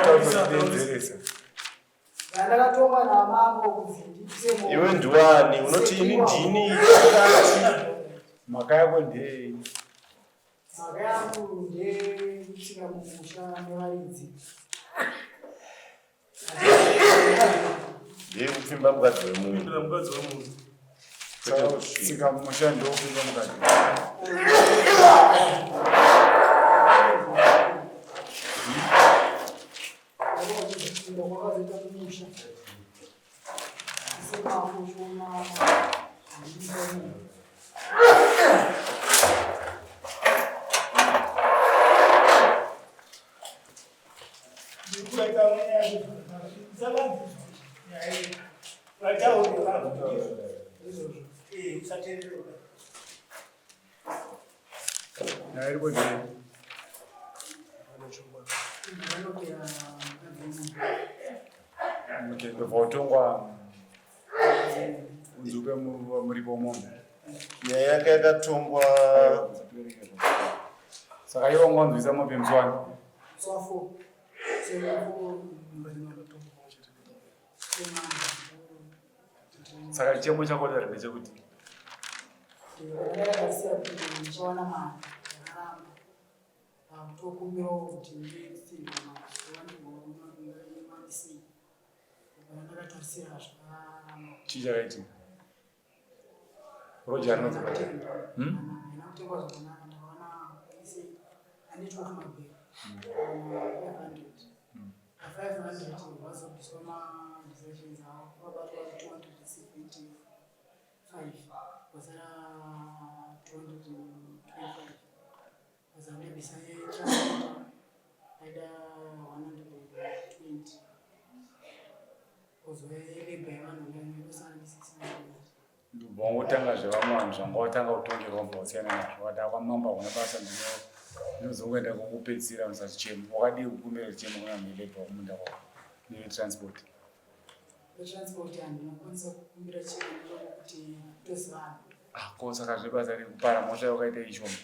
Taurisa. Ndakatongwa namambo kunzi ndibvise mombe. Iwe ndiwani unoti ini ndini akati. Mhaka yako ndeyei? Mhaka yangu ndeyekutsika mumusha nevaridzi. Ndeyekupfimba mukadzi wemunhu. Kupindura mukadzi wemunhu. Kwete kusvika. Tsika mumusha ndokupfimba mukadzi. Nyaya iripo ndeyei? Okay, ndobva utongwa unzi upe muripo mombe. Nyaya yake yakatongwa Saka iwe wanga wanzwisa mombe musi wani? Saka chichemo chako dare ndechekuti Ndakatarisira kuti ndichawana mari yakaramba. Tokumbirawo kuti ndisirwe mazuva ndigoona sei. Ndakatarisira zvakaramba. Chii chakaitika? Roja rinodzoka. Handina kutengwa zvakanaka ndakaona ise ane 12 mabhero. 500. Pa500 vazobviswa ma-deductions avo vabatwa 275 kwasara 225. Vazondibvisa yetransport aida 120. Kozouya yelabor yevanhu ndosara ndi600. Ndobva wangotanga zvevamwe vanhu zvanga watanga kutongerwa ubva wasiyana nazvo wati akwamambo hakuna basa ndinozongoenda kokupedzisira musachichemo wakadii kukumbira chichemo kuna vanhu velabor kumunda kwako nevetransport. Vetransport handinokwanisa kukumbira chemo nekuti tozivana. Ah, ko saka zvebasa rekupara mhosva yawakaita ishoma.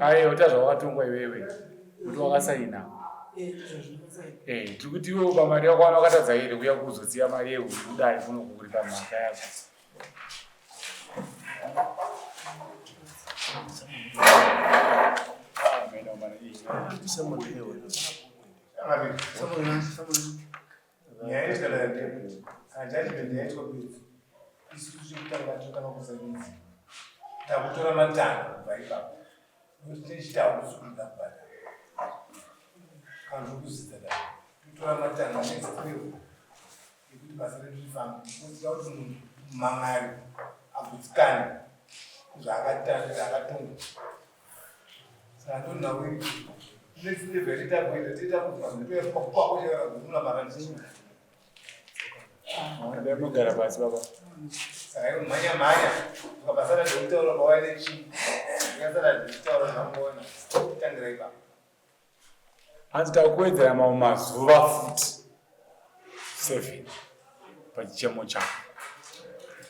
Aiwa ita zvawakatongwa iwewe kuti wakasaina. Eh, tiri kuti iwewe pamari yako wana wakatadza here kuya kuzotsiya mari yekudai kuno kuripa mhaka yako. Ah, mena mana iyi. Nyaya inotaura ndeyekuti kana judgment yaitwa bedzi, isu chekutanga tinotanga kusainidza takutora matanho kubva ipapo nokuti tichiti hakusi kuda kubhadhara kana tiri kuzvidza dai totora matanho next step yekuti basa redu rifambe because tida kuti munhu mumhan'ari agutsikane zvaakatongwa. Saka ndonhau iri next level yatitakuita tiita kuti vanhu toya kwako chakara gumula marandini. Ndinogara pasi baba. Saka iwe mhanya mhanya ukabasana zvekutaura pawaine chii ndikasara zvekutaura zvangoona tangira ipapo. Hanzi takuwedzera mamwe mazuva futi 7 pachichemo chako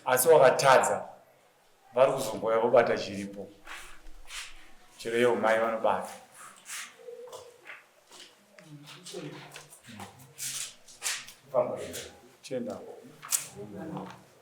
asi wakatadza vari kuzongouya vobata chiripo chero yewo mai vanobata. Chienda.